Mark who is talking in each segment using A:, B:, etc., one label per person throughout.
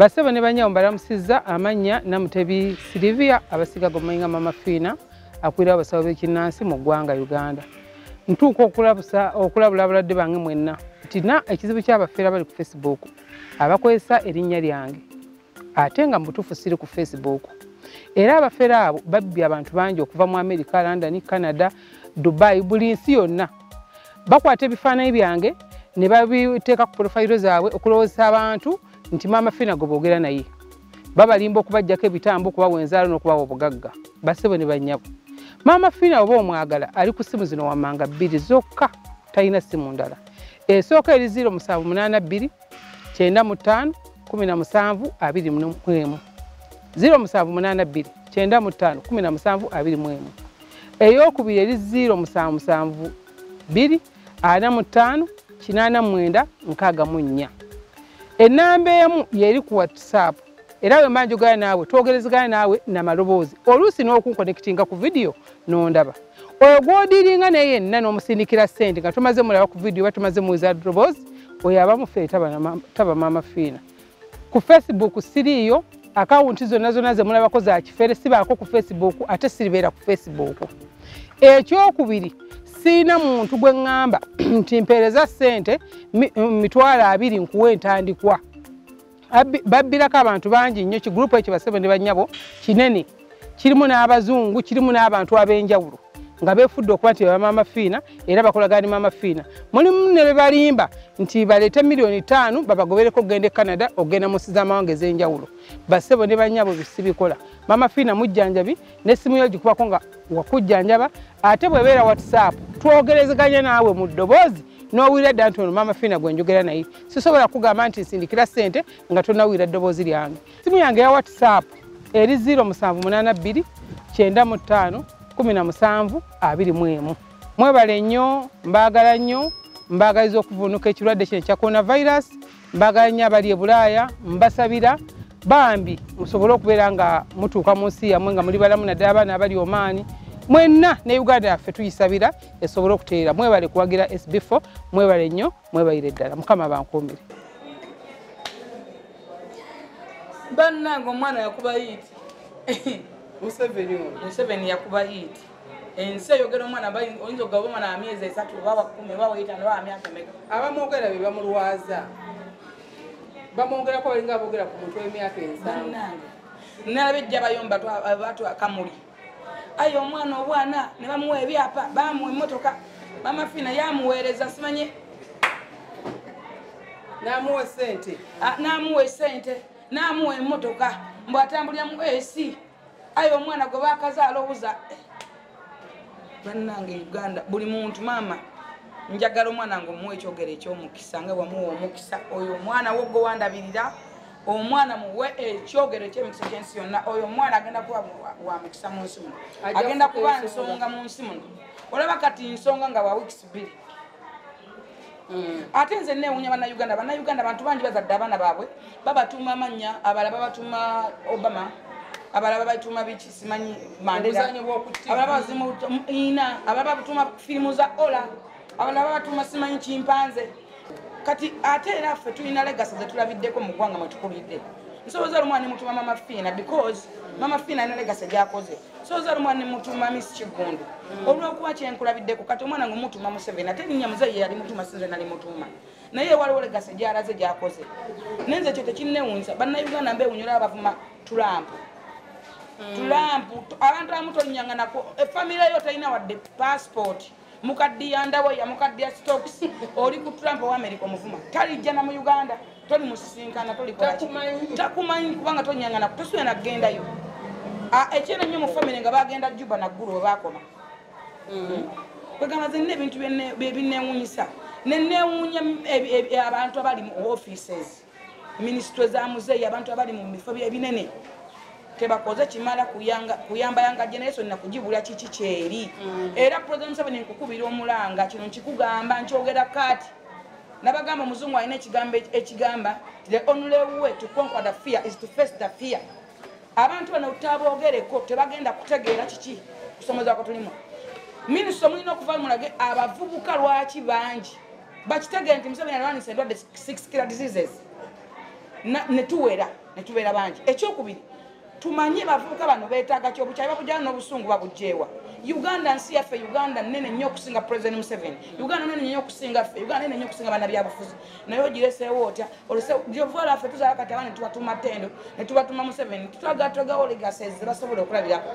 A: Basebo ne bannyabo, mbalamusizza. Amannya Namutebi Silivia, abasiga gomayinga Mama Fiina, akwira abasawo b'ekinnansi mu ggwanga Uganda. Ntuuka okulabula abalwadde bange mwenna nti na ekizibu ky'abafeera bali ku Facebook abakozesa erinnya lyange, ate nga mu butuufu siri ku Facebook. Era abafeera abo babbye abantu bangi okuva mu America, London, Canada, Dubai, buli nsi yonna. Bakwata ebifaananyi byange ne babiteeka ku profile zaabwe okulowoozesa abantu nti Maama Fiina gwe boogera naye. Babalimba okubaggyako ebitambo, okubawa enzaalo n'okubawa obugagga. Bassebo ne bannyabo, Maama Fiina oba omwagala, ali ku ssimu zino wammanga bbiri zokka, talina ssimu ndala. Esooka eri 0782 95 17 21, 0782 95 17 21. Eyokubiri eri 0772 45 89 64. Ennamba emu yeri ku WhatsApp, era bwe mba njogera naawe twogerezegana naawe namaloboozi, oluusi n'okunkonectinga ku vidiyo n'ondaba. Oyo gw'odiiringa naye yenna n'omusindikira ssente nga tomaze mulaba ku vidiyo oba tomaze muwuliza ddoboozi, oyo aba mufere, taba Maama Fiina. Ku Facebook siriiyo. Akawunti zonna zonna ze mulabako za kifere. Sibaako ku Facebook, ate siribeera ku Facebook. Ekyokubiri, siina muntu gwe ŋŋamba nti mpeereza ssente 20,000 nkuwa entandikwa. Babbirako abantu bangi nnyo. Kigurupu ekyo, basebo ne bannyabo, kinene, kirimu n'abazungu, kirimu n'abantu ab'enjawulo nga beefudde okuba nti bamaama Fiina era bakolagana ne Maama Fiina. Mulimu ne be balimba nti baleete 5 miliyoni babagobereko okugenda e Canada, okugenda mu nsi z'amawanga ez'enjawulo. Bassebo ne bannyabo, bisibikola. Maama Fiina mujjanjabi, n'essimu yo gikubako nga wakujjanjaba. Ate bw'ebeera WhatsApp, twogerezeganya naawe mu ddoboozi n'owulira dda nti ono Maama Fiina gwe njogera naye. Sisobola kugamba nti nsindikira ssente nga tonnawulira ddoboozi lyange. Simu yange ya WhatsApp eri 0782 95 17 21. Mwebale nnyo, mbaagala nnyo, mbaagaliza okuvuunuka ekirwadde kino ekya coronavirus. Mbaagala nnyo abali e Bulaaya, mbasabira bambi musobole okubeera nga mutuuka mu nsi yammwe nga muli balamu, naddala abaana abali Omaani mwenna. Ne Uganda yaffe tuyisabira esobole okuteera. Mwebale kuwagira SB4, mwebale nnyo, mwebalire ddala. Mukama bankuumire.
B: Bannange, omwana yakuba hit.
A: Museveni ono.
B: Museveni yakuba hit. Ensi eyogera omwana. Oyinza okugaba omwana wa myezi 3 oba wa 10 oba wa 5 oba wa myaka emeka.
A: Abamwogera be bamulwaza, bamwogerako balinga aboogera ku muntu w'emyaka 70.
B: Bannange, nalaba ejja bayomba batu akamuli, aye omwana obwana ne bamuwa ebyapa, bamuwa emmotoka, Mama Fina yamuweereza, simanye.
A: N'amuwa sente.
B: Ah, n'amuwa esente, n'amuwa emmotoka, mbw atambulira mu AC, aye omwana gwe bakazaala obuza. Bannange, Uganda, buli muntu, maama, njagala omwana nga omuwa ekyogero ekyomukisa nga bwamuwa omukisa. Oyo omwana wo gwe wandabirira, omwana muwe ekyogero ekyemikisa ekyensi yonna. Oyo omwana agenda kuba wa mukisa mu nsi muno.
A: Ajja
B: agenda
A: kufuuka
B: kuba
A: ensonga.
B: Nsonga mu nsi muno. Olaba kati nsonga nga wa weeks 2. Ate nze neewunya Bannayuganda. Bannayuganda, bantu bangi bazadde abaana baabwe, babatuuma amannya, abalala babatuuma Obama, abalala babatuuma biki, simanyi, Mandela.
A: Obuzanyo bw'oku TV.
B: Abalala bazimuina, abalala babatuuma firimu za ola, abalala babatuuma simanyi chimpanzee. Kati ate era ffe tulina legacy zetulabiddeko mu ggwanga mwe tukulidde. Nsoboza lumwana nemutuma Mama Fiina because Mama Fiina alina legacy gyakoze. Nsoboza lumwana nemutuma Miss Kigundu olwokuba kyenkulabiddeko. Kati omwana nga omutuma Museveni, ate erinnya muzeeyi yali mutuma, sinze nali mutuma, naye waliwo legacy gyalaze, gyakoze. Nenze ekyo tekinnewunyisa. Bannayuganda, mbeewunya abavuma Trump. Trump, abantu abamu tolinyanga nako, efamire yo talina wadde passport, mukaddiya underwear, mukaddiya socks, oli ku Trump owa America omuvuma. Talijja na mu Uganda, toli musisinkana, tolikola ki?
A: Takumanyi.
B: Takumanyi, kubanga tonyanga nako, tosuubira nakugendayo. Ekyera nnyo mu famire nga bagenda Juba naggulu we bakoma. Kwegamba zenna ebintu binneewunyisa, nenneewuunya abantu abali mu offices, minisitule za muzeeyi, abantu abali mu bifo ebinene tebakoze kimala kuyamba younger generation nakugibula kiki kyeri. Era President Museveni, nkukubira omulanga, kino nkikugamba, nkyogera kati. Nabagamba omuzungu alina ekigambo ekigamba, "The only way to conquer the fear is to face the fear." Abantu bano taboogereko tebagenda kutegeera kiki kusomeza kwe tulimu. Minisita, mulina okuva mulage abavubuka lwaki bangi bakitegeere nti Museveni alwanisa endwadde six killer diseases ne tuwera. Ne tubeera bangi. Ekyokubiri, tumanye bavubuka bano beetaaga ki, obukyayi babujjana n'obusungu babugjeewa. Uganda nsi yaffe, Uganda nnene nnyo okusinga President Museveni, Uganda nnene nnyo okusinga ffe, Uganda nnene nnyo okusinga bannabyabufuzi. Naye ogireseewo otya? Gyovuala ffe tuzaala kati abaana ne tubatuma Ttendo, ne tubatuma Museveni, tutwagala legacies ze basobola okulabirako.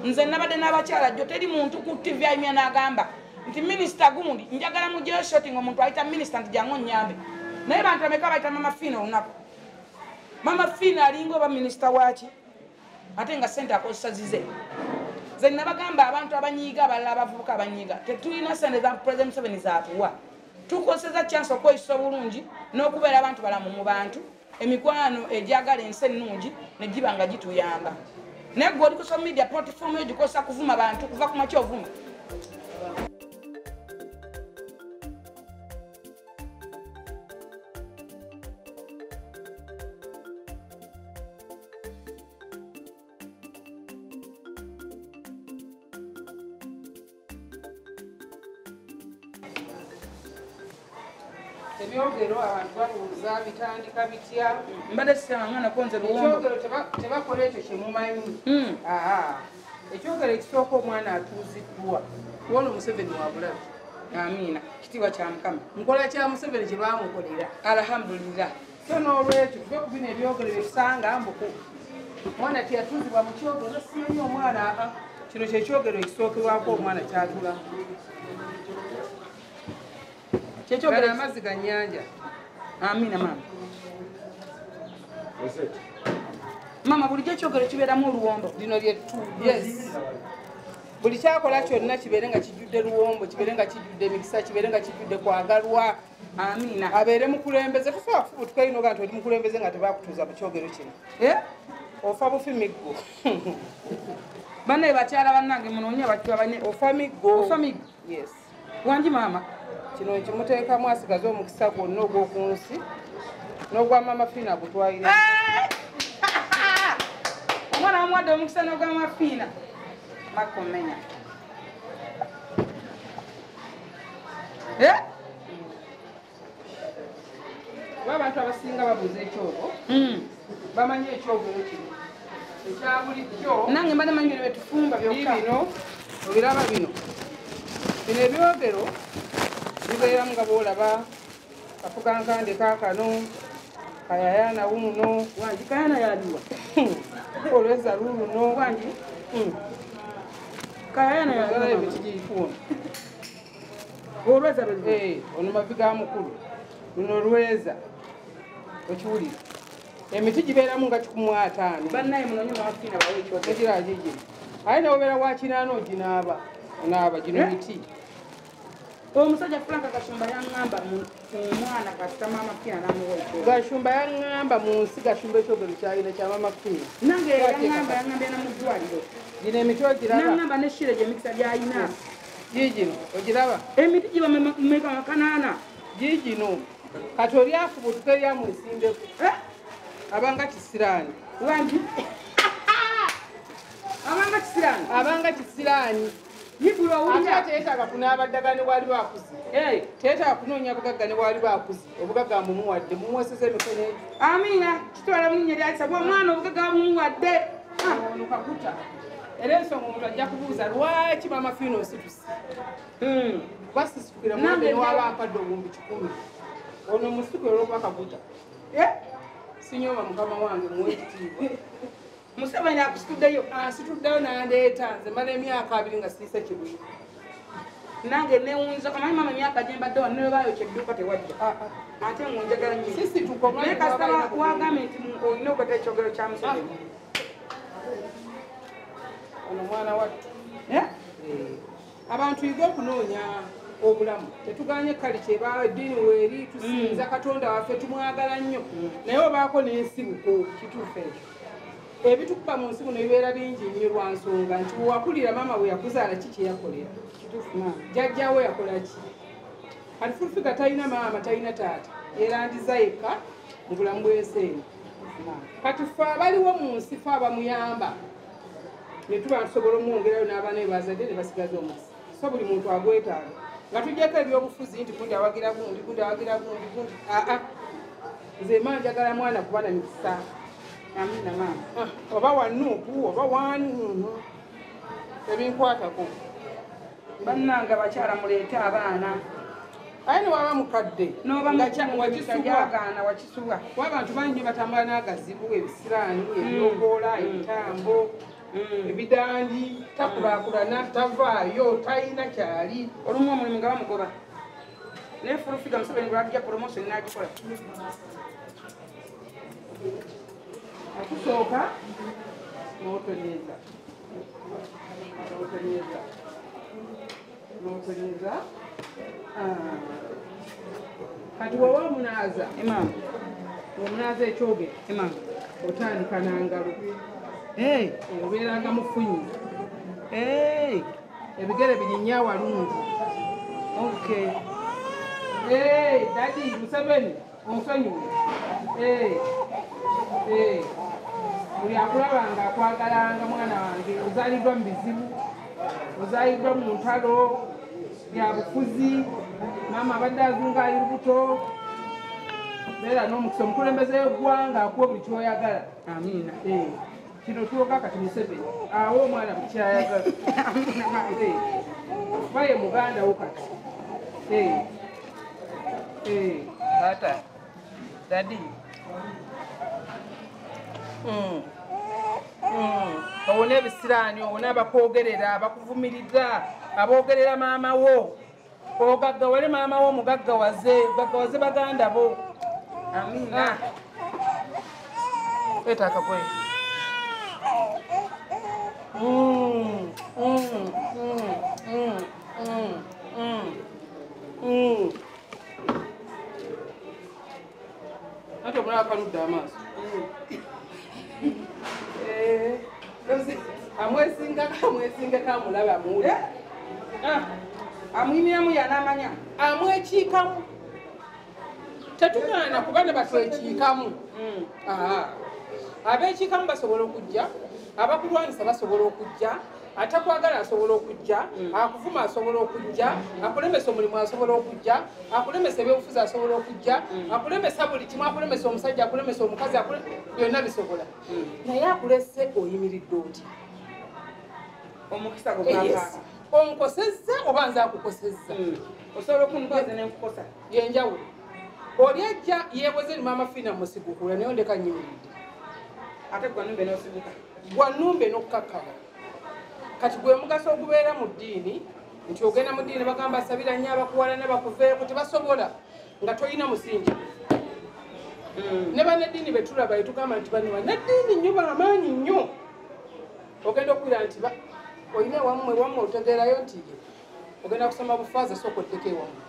B: Nze nabadde n'abakyala jjo, teri muntu ku TV ayimya n'agamba nti minisita gundi njagala mugyeyo shooting, omuntu ayita minisita nti jangu onnyambe. Naye bantu bameka bayita Mama Fiina olunaku? Mama Fiina alinga oba minisita waaki, ate nga ssente akozesa zize. Nze nabagamba abantu abanyiiga abalala, abavubuka abanyiiga, tetulina ssente za President Museveni zaatuwa. Tukozesa chance okweyisa obulungi n'okubeera abantu balamu mu bantu, emikwano egyagala ensi ennungi ne giba nga gituyamba. Naye gwe oli ku social media platform yo gikozesa kuvuma bantu, kuva ku makya ovuma.
A: Ebyogero abantu babuuza bitandika bitya?
B: Mbadde sisanga nako nze luwombo.
A: Ekyogero tebakola ekyo kye mumanyi. Ekyogero ekisooka omwana atuuziddwa. Kuwona Museveni wa bulabe.
B: Amiina. Kitiibwa kya Mukama.
A: Nkola kya Museveni kye baamukolera.
B: Alhamdulillah.
A: So n'olwekyo tuve ku bino ebyogero bye tusanga mbu omwana teyatuuzibwa mu kyogero, simanyi omwana kino kye kyogero ekisookerwako omwana kyatula.
B: Kyekyogero
A: amazzi ga nnyanja.
B: Amiina maama. Maama bulijjo ekyogero kibeeramu oluwombo.
A: Lino lyettu. Yes. Buli kyakola kyonna kibeere nga kijjudde luwombo, kibeere nga kijjudde emikisa, kibeere nga kijjudde kwagalwa.
B: Amiina.
A: Abeere mukulembeze. Tosobola kufubutuka ino nga nti oli mukulembeze nga tebakutuuza mu kyogero kino. Ofa bufi miggo.
B: Bannaye bakyala bannange munoonye abakyala banne.
A: Ofa miggo.
B: Ofa miggo.
A: Yes.
B: Wangi maama.
A: Kino nkimuteekamu asigaze omukisa gwonna ogw'oku nsi n'ogwa Mama Fiina agutwalire.
B: Omwana bamuwadde omukisa n'ogwa Mama Fiina. Makomenya.
A: Kuba abantu abasinga babuuza ekyogo, bamanyi ekyogero kino ekya bulijjo.
B: Nange mbadde manyi bino bye tufumba byokka.
A: Bino obiraba bino. Bino ebyogero bibeeramu nga bw'olaba kafugankande kaakano, kayayana wuuno.
B: Wangi kayana yaliwa.
A: Olweza luuluno.
B: Wangi. Kayayana yaliwa.
A: Emiti giyikuuno.
B: Olweza lwe.
A: Ono mavi ga mukulu. Luno lweza. Okiwulira. Emiti gibeeramu nga 150.
B: Bannaye munoonye Mama Fiina bawe ekyogero.
A: Egira gigiri. Aye n'obeera wa kinaana oginaaba. Onaaba gino miti.
B: Omusajja Frank Gashumba yaŋŋamba omwana kasita Mama Fiina n'amuwa ekyogero.
A: Gashumba yaŋŋamba mu nsi, Gashumba ekyogero kyalina kya Mama Fiina.
B: Nange yaŋŋamba yaŋŋamba na mu ddwaliro.
A: Gino emiti ogiraba.
B: N'aŋŋamba ne Shire gy'emikisa gy'alina.
A: Giigino ogiraba.
B: Emiti giba mmeka makanaana.
A: Giigino. Kati oli afubutuka eri amwesimbeku. Abanga kisiraani.
B: Wangi. Abanga kisiraani.
A: Abanga kisiraani. Ate teetaaga kunaaba ddagala ne bw'aliba akuze. Teetaaga kunoonya bugagga ne bw'aliba akuze. Obugagga mbumuwadde, mumuweseza emikono egyo.
B: Amiina, kitwala mu linnya lya Yesu. Omwana obugagga bumuwadde.
A: Ono kakuta. Era ensonga omuntu ajja kubuuza lwaki Mama Fiina osituse. Kuba sisitukira mulwadde ne waba ampadde 1,000,000. Ono musitukire olw'okuba kakuta. Sinyooma mukama wange muwe ekitiibwa.
B: Museveni akusituddeyo.
A: Asituddeyo n'andeeta nze mala emyaka 2 nga siise kibuye.
B: Nange neewuunyiza omanyi maama emyaka gye mbadde wano ne baayokya edduuka tewajja. Ate ng'onjagala nnyo.
A: Sisituka omwana
B: Naye kasita wagambye nti olina okweta ekyogero kya Museveni.
A: Ono mwana wattu. Abantu yiga okunoonya obulamu. Tetuganye kale kyeba eddiini weeri tusinza Katonda waffe tumwagala nnyo. Naye obaako n'ensibuko
B: kituufu ekyo.
A: Ebitukuba mu nsi muno bibeera bingi nnyo lwa nsonga nti wakulira maama we yakuzaala ki kye yakolera.
B: Kituufu maama.
A: Jjajjaawe yakola ki? Kati Full talina maama talina taata, yeerandiza yekka mu bulamu bw'ensi eno. Kati ffe abaliwo mu nsi ffe abamuyamba ne tuba tusobola omwongerayo n'abaana be bazadde ne basigaza omukisa. So buli muntu agwetaaga. Nga tuggyeko ebyobufuzi nti gundi awagira gundi, gundi awagira gundi, gundi. Aa, nze mma njagala mwana kuba na mikisa.
B: Amina maama.
A: Oba wa Nuupu oba wani ebinkwatako.
B: Bannange abakyala muleete abaana.
A: Aye ne waba mukadde
B: n'oba wakisubwa wakisubwa.
A: Kuba abantu bangi batambula n'agazibu, ebisiraani, ebyogoola, ebitambo, ebidandi, takulaakulana, tavaayo, talina kyali.
B: Olumu omulimu nga bamugoba. Naye Full Figure Museveni lwajja promotion n'agikola.
A: Akusooka n'otonyeza. N'otonyeza. N'otonyeza. Kati woba omunaaza, omunaaza ekyogero, otandika n'angalo. Obeeranga mufunyi. Ebigere birinnya awalungi. Daddy Museveni, onsonyiwe. Buli akulabanga akwagalanga mwana wange, ozaaliddwa mu bizibu, ozaaliddwa mu ntalo bya bufuzi, maama abadde azunga ali lubuto, beera n'omukisa omukulembeze w'eggwanga akuwa buli ky'oyagala.
B: Amiina.
A: Kino tuwoka kati Museveni awa omwana buli ky'ayagala. Kuba ye muganda wo kati.
B: Taata, daddy.
A: Owona ebisiraani, owona abakwogerera, abakuvumirira, aboogerera maama wo. Ogaggawale maama wo mugaggawaze, ogaggawaze baganda bo.
B: Amiina.
A: Leeta akagoye. Ate omulaba akaludde amaaso. Amwesingako amwesingako amulaba amuwulira.
B: Amuyimiramu y'anaamanya.
A: Amwekiikamu. Tetugaana kuba ne batwekiikamu. Abeekiikamu basobola okujja, abakulwanisa basobola okujja, atakwagala asobola okujja, akuvuma asobola okujja, akulemesa omulimu asobola okujja, akulemesa ebyobufuzi asobola okujja, akulemesa buli kimu, akulemesa omusajja, akulemesa omukazi, byonna bisobola. Naye akulese oyimiridde otya?
B: Omukisa gwo gwakaaka.
A: Onkosezza oba nze akukosezza?
B: Osobola okunkoza ne nkukosa.
A: Yenjawulo. Oli ajja yeeweze ni maama Fiina musigukula naye ondeka nnyimiridde.
B: Ate gwa nnumbe n'osiguka.
A: Gwa nnumbe n'okkakkana. Kati gwe mugaso ogubeera mu ddiini nti ogenda mu ddiini bagamba asabira nnyo abakuwalana bakuveeko tebasobola nga tolina musingi. Ne bannaddiini be tulaba tugamba nti bano bannaddiini nnyo bamaanyi nnyo. Ogenda okuwulira nti olina ewammwe ewammwe otegeerayo nti ye ogenda kusoma bufaaza sooka oddeko ewammwe.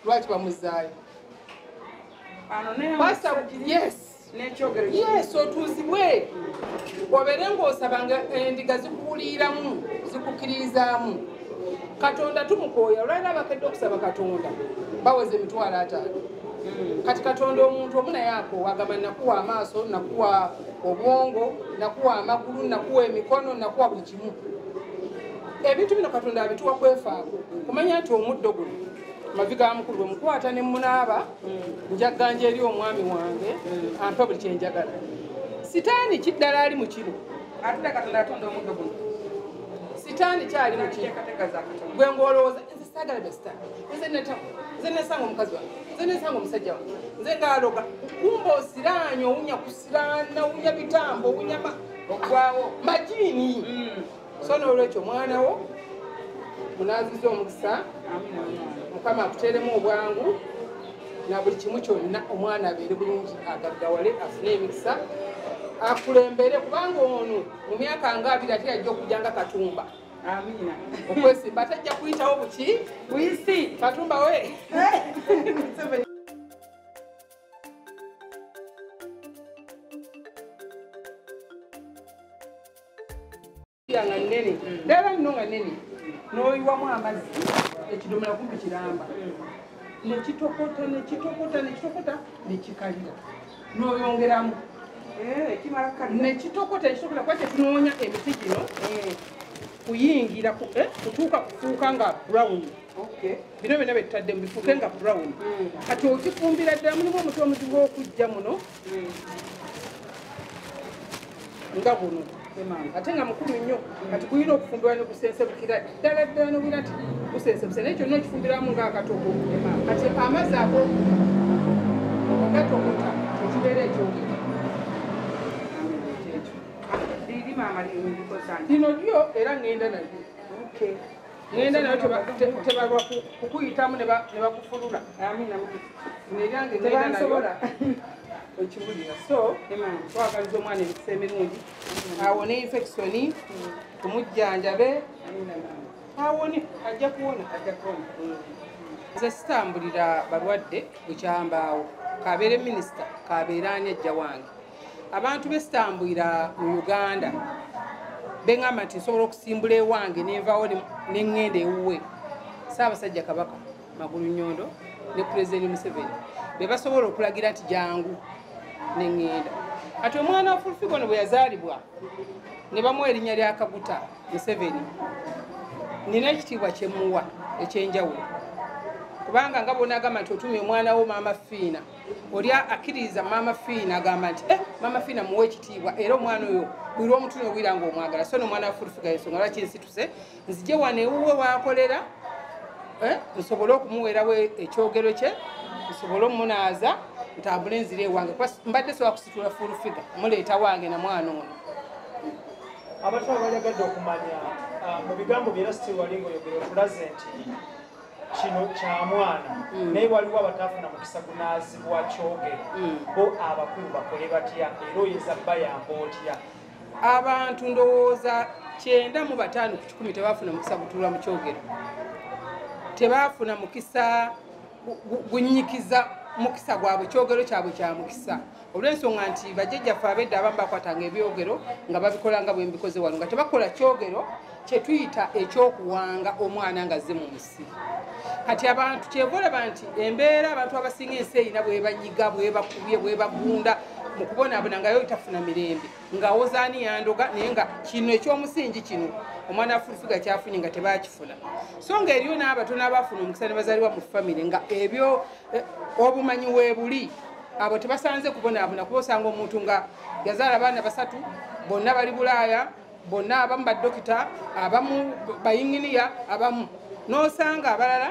A: Lwaki bamuzzaayo? Yes. Yes, otuuzibwe. Obeere ng'osabanga endiga zikuwuliramu, zikukkiririzaamu. Katonda tumukooya, olwaliro abakedde okusaba Katonda baweza 50,000. Kati Katonda omuntu omu naye akoowa, agamba nakuwa amaaso, nakuwa obwongo, nakuwa amagulu, nakuwa emikono, nakuwa buli kimu. Ebintu bino Katonda abituwa kwefaako, kumanya nti omuddo guno mavi ga mukulu bwe mukwata ne munaaba, njaganja eri omwami wange, ampe buli kye njagala. Sitaani kiddala ali mu kino.
B: Ate Katonda yatonda omuddo guno.
A: Sitaani kyali mu kino. Gwe ng'olowooza nze saagala bya sitaani, nze netamu, nze nesanga omukazi wange, nze nesanga omusajja wange, nze ng'aloga. Kumba osiraanye, owunya kusiraana, owunya bitambo, owunya
B: ogwawo
A: majiini. So n'olwekyo omwana wo munaaziza omukisa, Mukama akuteeremu obwangu na buli kimu kyonna, omwana abeere bulungi, agaggawale, afune emikisa, akulembere, kubanga ono mu myaka nga 20 ate yajja okujja nga Katumba.
B: Amiina.
A: Okwesimba atajja kuyitawo buki?
B: Buyisi.
A: Katumba we. Nga nnene. Ddala nno nga nnene. N'oyiwamu amazzi ekidomola kumpi kiramba. Nekitokota, nekitokota, nekitokota, nekikalira. N'oyongeramu. Nekitokota, nekitokota, kuba tetunoonya emiti gino kuyingira, kutuuka kufuuka nga brown. Bino byonna bye tutaddemu bifuuke nga brown. Kati okifumbira ddala mulimu omuti omuzibu okujja muno. Nga guno ate nga mukulu nnyo, kati gulina okufumbirwa ne gusensebukira ddala ddala, nobwira nti gusensebuse, naye kyonna okifumbiramu ng'akatogo. Kati amazzi ago gatokota ekibeera ekyogero. Lino lyo era ŋŋenda nalyo, ŋŋenda nayo, tebalwa kukuyitamu ne bakufulula. Neryange ŋŋenda nayo, okiwulira? So twagaliza omwana emikisa emirungi, awone infection, tumujjanjabe awone, ajja kuwona, ajja kuwona. Nze sitambulira balwadde bukyambaawo, kabeere minisita, kabeere ani ajja wange. Abantu besitambulira mu Uganda beŋŋamba nti nsobola okusimbula ewange nenvaawo neŋŋenda ewuwe, Ssaabasajja Kabaka Magulu Nnyondo ne Pulezidenti Museveni be basobola okulagira nti jangu neŋŋenda. Kati omwana wa Full Figure ono bwe yazaalibwa ne bamuwa erinnya lya Kaguta Museveni, nina ekitiibwa kyemuwa ekyenjawulo, kubanga nga bw'onaagamba nti otumye omwana wo Maama Fiina, oli akkiririza Maama Fiina, agamba nti Maama Fiina muwe ekitiibwa, era omwana oyo buli lw'omutumya owulira ng'omwagala. So n'omwana wa Full Figure, ensonga lwaki nsituse nzije wano ewuwe waakolera, nsobole okumuweerawo ekyogero kye, nsobole omunaaza, ntambule nzire ewange, kuba mbadde sobola kusitula Full Figure muleeta wange na mwana ono.
C: Abantu abalyagadde okumanya mu bigambo byera still wali ng'oyogera otulaze nti kino kya mwana, naye waliwo abataafuna mukisa gunaazibwa kyogero, bo abakulu bakole batya, era oyinza bayamba otya?
A: Abantu ndowooza 95 ku 100 tebaafuna mukisa gutuula mu kyogero, tebaafuna mukisa gunyikiza mukisa gwabwe, kyogero kyabwe kya mukisa, olw'ensonga nti bajjajjaffe ab'edda abamu bakwatanga ebyogero nga babikola nga bwe mbikoze wano, nga tebakola kyogero kyetuyita ekyokuwanga omwana nga azze mu nsi. Kati abantu kyeva olaba nti embeera abantu abasinga ensi erina bwebanyiga, bwebakubye, bwebagunda mu kubonaabona, nga yo tafuna mirembe, ng'awoza ani yandoga, naye nga kino ekyomusingi kino omwana wa Full Figure kyafunye nga tebakifuna. So nga eriyo n'abatono abaafuna omukisa ne bazaalibwa mu famire nga ebyo obumanyi weebuli, abo tebasanze kubonaabona, kuba osanga omuntu nga yazaala abaana 3, bonna bali Bulaaya, bonna abamu badokita, abamu bayinginiya, abamu n'osanga abalala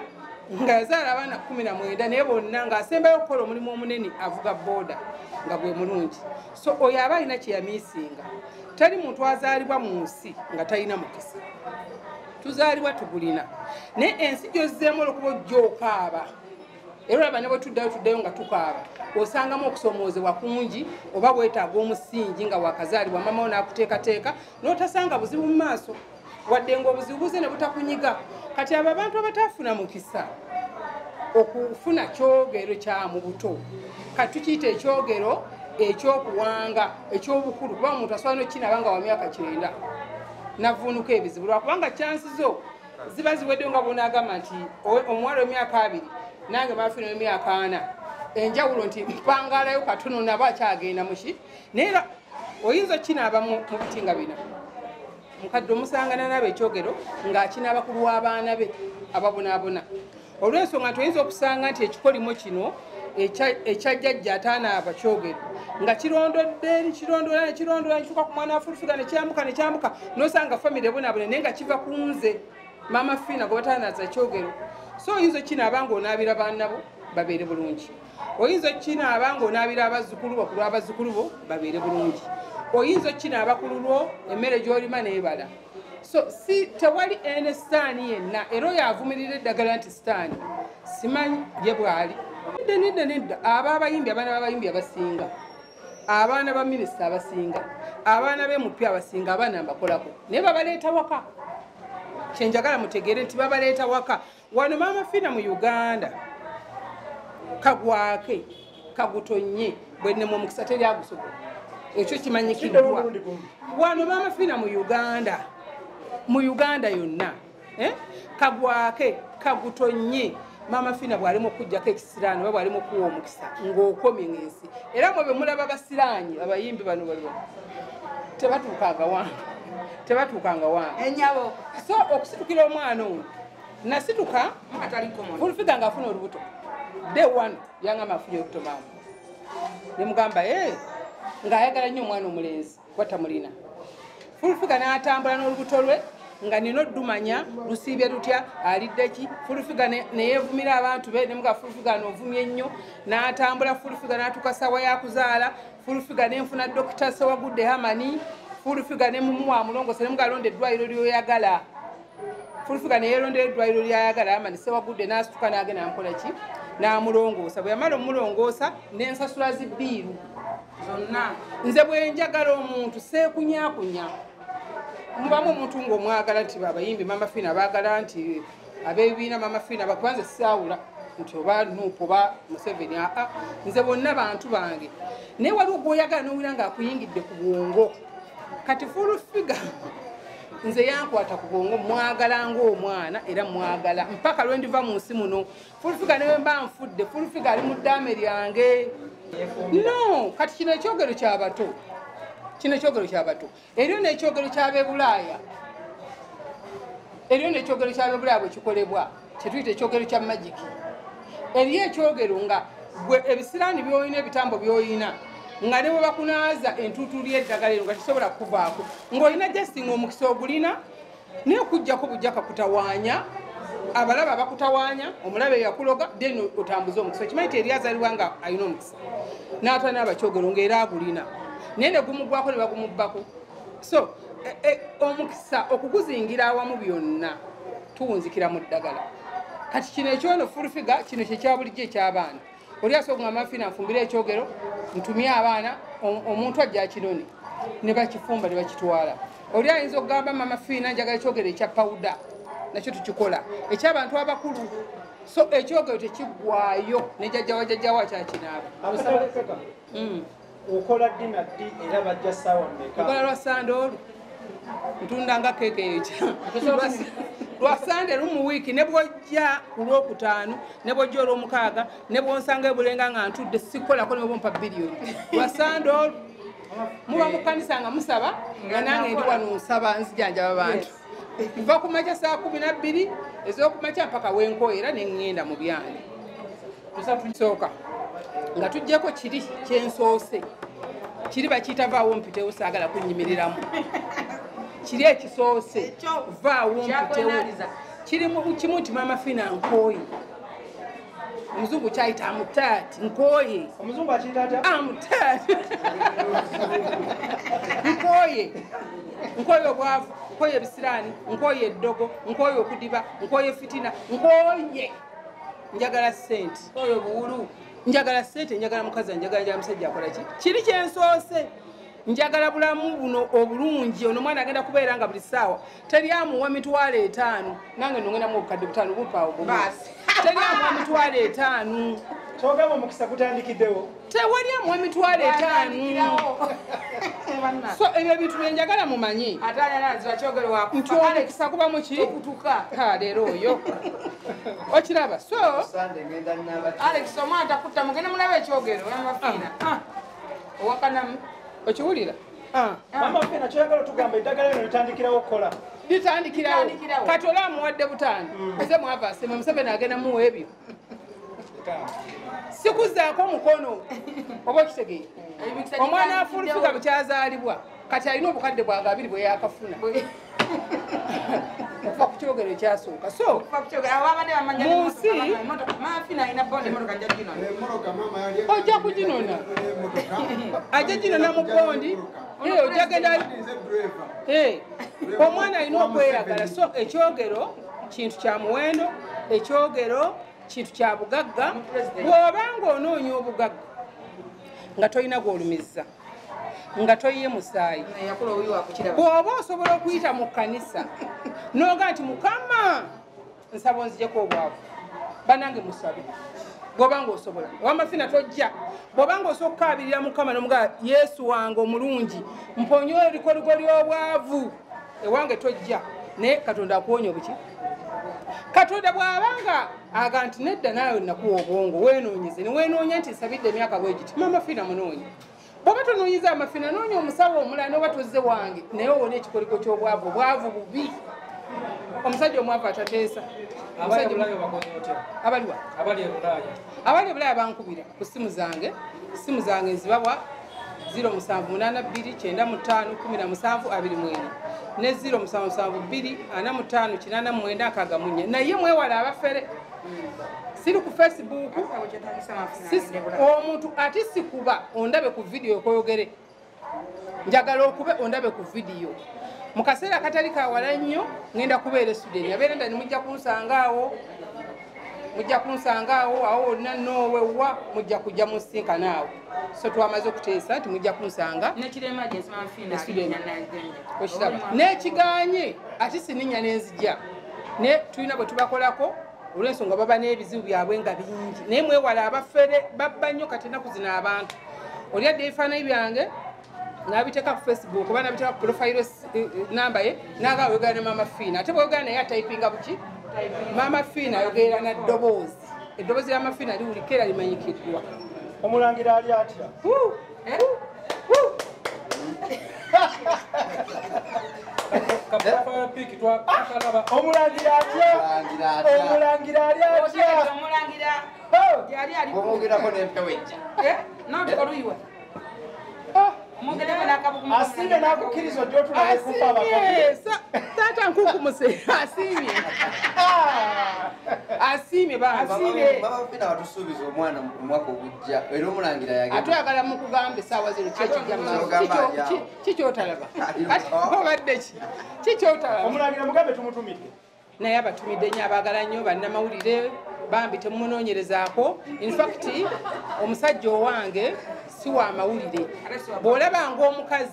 A: nga yazaala abaana 19, naye bonna ng'asembayo okukola omulimu omunene avuga booda nga gwe mulungi. So oyo aba alina kye yamiisinga. Tali muntu azaalibwa mu nsi nga talina mukisa, tuzaalibwa tugulina, naye ensi gy'ozzeemu olwokuba ojja okaaba, era olaba ne bwe tuddayo tuddayo nga tukaaba, osangamu okusoomoozebwa kungi, oba weetaaga omusingi nga wakazaalibwa mama wo n'akuteekateeka n'otasanga buzibu mu maaso, wadde ng'obuzibu buze ne butakunyiga. Kati abo abantu abataafuna mukisa okufuna kyogero kya mu buto, kati tukiyita ekyogero ekyokuwanga ekyobukulu, kuba omuntu asobola n'okukinaaba nga wa myaka 90 navuunuka ebizibu, lwakubanga chansi zo ziba ziweddeyo nga bw'onaagamba nti omuwala w'emyaka 2 nange maafina w'emyaka 4, enjawulo nti mpangaalayo katono nabo akyagenda muki, naye era oyinza okukinaaba mu biti nga bina. Mukadde omusanga nanaaba ekyogero ng'akinaaba ku lw'abaana be ababonaabona, olw'ensonga nti oyinza okusanga nti ekikolimo kino ekya jjajja ataanaaba kyogero nga kirondodde nekirondola nekirondola nekituuka ku mwana wa Full Figure nekyambuka nekyambuka, n'osanga famire ebonaabona, naye nga kiva ku nze Maama Fiina gwe bataanaaza kyogero. So oyinza okukinaaba ng'onaabira baana bo babeere bulungi, oyinza okukinaaba ng'onaabira abazzukulu bo ku lw'abazzukulu bo babeere bulungi, oyinza okukinaaba ku lulwo emmere gy'olima n'ebala. So si tewali ene sitaani yenna, era oyo avumirira eddagala nti sitaani simanyi ye bw'ali. Nedda nedda, aba abayimbi, abaana b'abayimbi abasinga, abaana ba minisita abasinga, abaana b'emupya abasinga, abaana mbakolako, naye babaleeta waka. Kyenjagala mutegeere nti babaleeta waka. Wano Maama Fiina mu Uganda kagwake kagutonye bwe nnemwa omukisa teri agusobola, ekyo kimanyikiddwa. Wano Maama Fiina mu Uganda, mu Uganda yonna, kagwake kagutonye Maama Fiina bw'alimu okuggyako ekisiraani oba bw'alimu okuwa omukisa ng'okomye ng'ensi. Era mwe bwe mulaba basiraanyi abayimbi bano baliwo tebatuukanga wange, tebatuukanga wange.
B: Ennyabo.
A: So okusitukira omwana ono nasituka Full Figure ng'afuna olubuto day 1, yangamba afunye olubuto maama, ne mugamba ng'ayagala nnyo omwana omulenzi, kuba tamulina. Full Figure n'atambula n'olubuto lwe nga nina oddumanya lusiibye lutya, alidde ki. Full Figure ne yeevumira abantu be, ne muga Full Figure n'ovumye nnyo, n'atambula Full Figure n'atuuka ssaawa ya kuzaala. Full Figure ne nfuna Dr. Sewagudde Hamani. Full Figure ne mumuwa amulongose, ne muga londa eddwaliro ly'oyagala. Full Figure ne yeerondera eddwaliro ly'ayagala, Hamani Sewagudde n'asituka n'agenda n'amukola ki, n'amulongoosa. Bwe yamala omulongoosa n'ensasula zibbiiru
B: zonna.
A: Nze bwe njagala omuntu seekunyakunya. Mubamu omuntu ng'omwagala nti abayimbi Mama Fina baagala nti ab'ebibiina Mama Fina bakubanze, siawula nti oba NUP oba Museveni, aa, nze bonna bantu bange. Naye waliwo gw'oyagala n'owulira ng'akuyingidde ku bwongo. Kati Full Figure nze yankwata ku bwongo, mwagala ng'omwana era mwagala mpaka lwe ndiva mu nsi muno. Full Figure ne bwe mba nfudde, Full Figure ali mu ddaame lyange. No, kati kino ekyogero ky'abato, kino ekyogero ky'abato. Eriyo n'ekyogero ky'ab'ebulaaya, eriyo n'ekyogero ky'ab'ebulaaya bwe kikolebwa, kyetuyita ekyogero kya magic. Eriyo ekyogero nga gwe ebisiraani by'olina, ebitambo by'olina, nga ne bwe bakunaaza entuutulu y'eddagala ero nga tesobola kukuvaako, ng'olina just ng'omukisa ogulina, naye okuggyako bujja kakutawaanya, abalaba abakutawaanya, omulabe eyakuloga, then otambuze omukisa. Okimanyi nti eri azaalibwa nga alina omukisa n'atanaaba kyogero ng'era agulina, naye ne gumugwako ne bagumubbako. So omukisa okuguzingira awamu byonna tuwunzikira mu ddagala. Kati kino ekyono Full Figure kino kyekya bulijjo eky'abaana. Oli asobola okugamba Fina nfumbire ekyogero ntumye abaana, omuntu ajja akinone ne bakifumba ne bakitwala. Oli ayinza okugamba Mama Fina njagala ekyogero ekya pawuda, nakyo tukikola eky'abantu abakulu. So ekyogero tekiggwayo, ne jjajja wa jjajja akyakinaaba.
C: Abasabeka okola ddi na ddi era bajja ssaawa mmeka?
A: Nkola lwa Sande olwo, ntunda nga keeke ekya lwa Sande lumu wiiki. Ne bwojja ku Lwokutaano, ne bwojja Olwomukaaga, ne bwonsanga ebulenga nga ntudde, sikolako ne bwompa biliyoni. Lwa Sande olwo muba mu kkanisa nga musaba, nga nange ndi wano nsaba, nzijanjaba bantu. Nva ku makya 12:00 ez'okumakya mpaka wenkoyera ne ŋŋenda mu byange. Sooka nga tuggyeko kiri kyensoose, kiri bakiyita vaawo mpitewo, saagala kunnyimiriramu. Kiri ekisoose vaawo mpitewo kiri kimu nti Mama Fina nkooye. Omuzungu kyayita amutaati, nkooye.
C: Omuzungu akiyita atya?
A: Amutaati, nkooye. Nkooye obwavu, nkooye ebisiraani, nkooye eddogo, nkooye okudiba, nkooye fitina, nkooye. Njagala ssente,
B: oyo obuwulu,
A: njagala ssente, njagala mukazi, njagala njagala musajja akola ki. Kiri kyensoose, njagala bulamu buno obulungi. Ono omwana agenda kubeera nga buli ssaawa teri amuwa 50,000, nange nongenamu 5,000 bupaawo.
B: Baasi.
A: Teri amuwa 50,000.
C: Kyogamba omukisa gutandikiddewo.
A: Tewali amuwa 50,000. So ebyo ebintu byenjagala mumanye
B: ate alalaziba kyogero wakufa
A: nti omukisa kuba muki
B: okutuka.
A: Ka leero oyo okiraba. So
D: Sande ngenda naba.
B: Alex omwana takutta, mugende mulabe ekyogero Mama Fina owakanamu.
A: Okiwulira?
C: Mama Fina, kyoyagala otugamba eddagala lino litandikirawo okukola?
A: Litandikirawo.
B: Litandikirawo.
A: Kati olaba muwadde 5,000, nze mwava aseme Museveni agenda muwa ebyo, sikuzaako mukono oba okitegeera.
B: Emikisa
A: Omwana
B: gitandikiddewo.
A: Full Figure bukyazaalibwa kati alina obukadde bwange 20 bwe yakafuna okuva ku kyogero ekyasooka. So
B: Okuva ku kyogero, abo abadde bamanya
A: Mu nsi-
B: Mama Fina alina bondi, emotoka nja ginona.
D: Emmotoka mama yali
A: Ojja kuginona.
D: Emmotoka.
A: Ajja ginona mu bondi. Ojja genda.
D: Nze driver.
A: Omwana alina okweyagala. So ekyogero kintu kya muwendo, ekyogero kintu kya bugagga. Bw'obanga onoonya obugagga nga tolina gw'olumizza, nga toyiye musaayi,
B: Yakula owi wakukiraba.
A: bw'oba osobola okuyita mu kkanisa n'oga nti Mukama nsaba onzijeko obwavu, bannange musabe. Bw'obanga osobola owamafina tojja, bw'obanga osobola okukaabirira Mukama nomugaa Yesu wange omulungi mponye ebikoligo ly'obwavu ewange, tojja, naye Katonda akuwonya obuki. Katonda bw'abanga aga nti nedda, naawe nakuwa obwongo weenoonyeze, ne weenoonya nti nsabidde emyaka bwe giti. Mama Fina munoonye. Bw'oba tonoonyiza amafina, noonya omusawo omulala, n'oba tozze wange, naye owone ekikoligo ky'obwavu. Obwavu bubi. Omusajja omwavu atateesa.
E: Abali ebulaaya bakoze otya?
A: Abaliwa?
E: Abali ebulaaya.
A: Abali ebulaaya bankubira ku simu zange, simu zange nzibawa. 0782 95 17 24 ne 0772 45 89 64. Naye mwewala abafere. Siri ku Facebook omuntu ati sikuba ondabe ku video okoyogere. Njagala okube ondabe ku video. Mu kaseera akatali kawala nnyo ngenda kubeera Sweden. Abeera ndani mujja kunsanga awo. Mujja kunsanga awo awo wonna noowe wa mujja kujja munsinkana awo. So twamaze okuteesa nti mujja kunsanga. N'ekiganye ati sininnya n'enzija. Ne tulina bwe tubakolako olw'ensonga baba n'ebizibu byabwe nga bingi. Naye mwewala abafere babba nnyo kati ennaku zino abantu. Oli adda ebifaananyi byange n'abiteeka ku Facebook oba n'abiteeka ku profile namba ye n'agamba oyogera ne Maama Fiina. Ate bw'oyogera naye atayipinga buki? Maama Fiina ayogera na ddoboozi. Eddoboozi lya Maama Fiina liwulika era limanyikiddwa.
C: Omulangira ali atya? Omulangira atya? Omulangira ali atya?
B: Omulangira yali ali
D: bw'omwogerako n'empewo ejja.
B: N'otoluyiwa.
C: Asiimye n'akukkiriza ojja otulabe kufa abakadde.
A: Taata nkukumuse asiimye. Asiimye bambi.
D: Maama Fiina watusuubiza omwana mu mwaka ogujja era omulangira yagenda.
A: Ate oyagala mukugambe essaawa zino ki ekijja mu maaso? Ki ky'otalaba? Obadde ki? Ki ky'otalaba?
C: Omulangira mugambe tumutumidde.
A: Naye abatumidde nnyo abaagala nnyo bannamawulire bambi temunoonyerezaako. In fact omusajja owange si wa mawulire. Bw'olabanga omukazi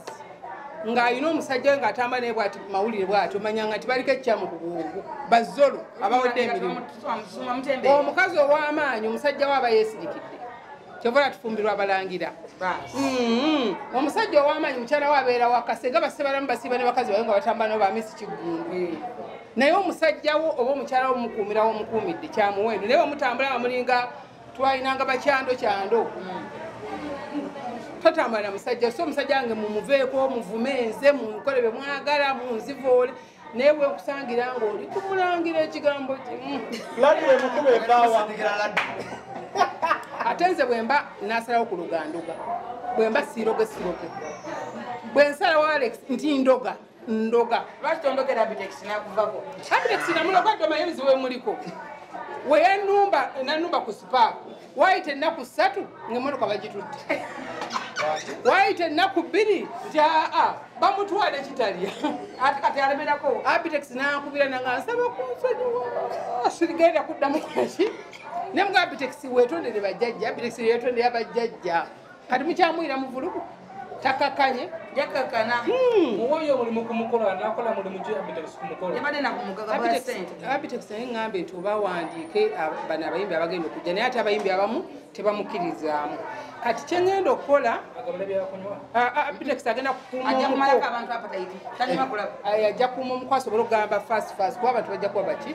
A: ng'alina omusajja we ng'atambula naye bw'ati mawulire bw'ati omanyanga nti baliko ekyamu ku bwongo bazzolo abawadde emirimu. Omukazi ow'amaanyi omusajja we aba yeesirikidde. Kyova olaba tufumbirwa abalangira. Omusajja ow'amaanyi mukyala we abeera waka singa bassebalamu basiiba ne bakazi babe nga batambula nabo bamisi kiggundu. Naye omusajja wo oba omukyala wo omukuumirawo omukuumidde kyamuwendo. Naye bwemutambula nga mulinga twalinanga bakyando kyando. Totambula na musajja so omusajja wange mumuveeko muvume nze mukole bye mwagala munzivoole. Naye bwe nkusangira ng'oli kumulangira ekigambo kimu.
C: Laddu emukuba ebaawa.
A: Ate nze bwe mba nasalawo ku lugandoga. Bwe mba siiroge siroge. Bwe nsalawo Alex nti ndoga. Ndoga.
B: Lwaki tondogera Abitex n'akuvako?
A: Abitex namuloga dda omanyi ebizibu emuliko. We yannumba nannumba ku Spark. Waayita ennaku 3 ng'emmotoka bagitutte. Waayita ennaku 2 nti aa bamutwala ekitalya.
B: Ate kati alemerako.
A: Abitex n'ankubira nanga nsaba kunsonyiwa. Sirigenda kuddamu kwaki. Ne mugamba Abitex weetondere bajjajja. Abitex yeetondera bajjajja. Kati mukyamuyira mu vulugu. Takakanye.
B: Yakakana.
E: Owoyo omulimu ku mukolo anakola mulimu ki Abitex ku mukolo?
B: Yabadde na ku mugaga bwa ssente.
A: Abitex naye ŋŋambe nti oba wandiike bano abayimbi abagenda okujja naye ate abayimbi abamu tebamukkiririzaamu. Kati kye ŋŋenda okukola Abitex agenda kukuuma
B: Ajja kumalako abantu appetite. Talima kulaba.
A: Ajja kukuuma omuko asobole okugamba fast fast kuba abantu bajja kuba baki.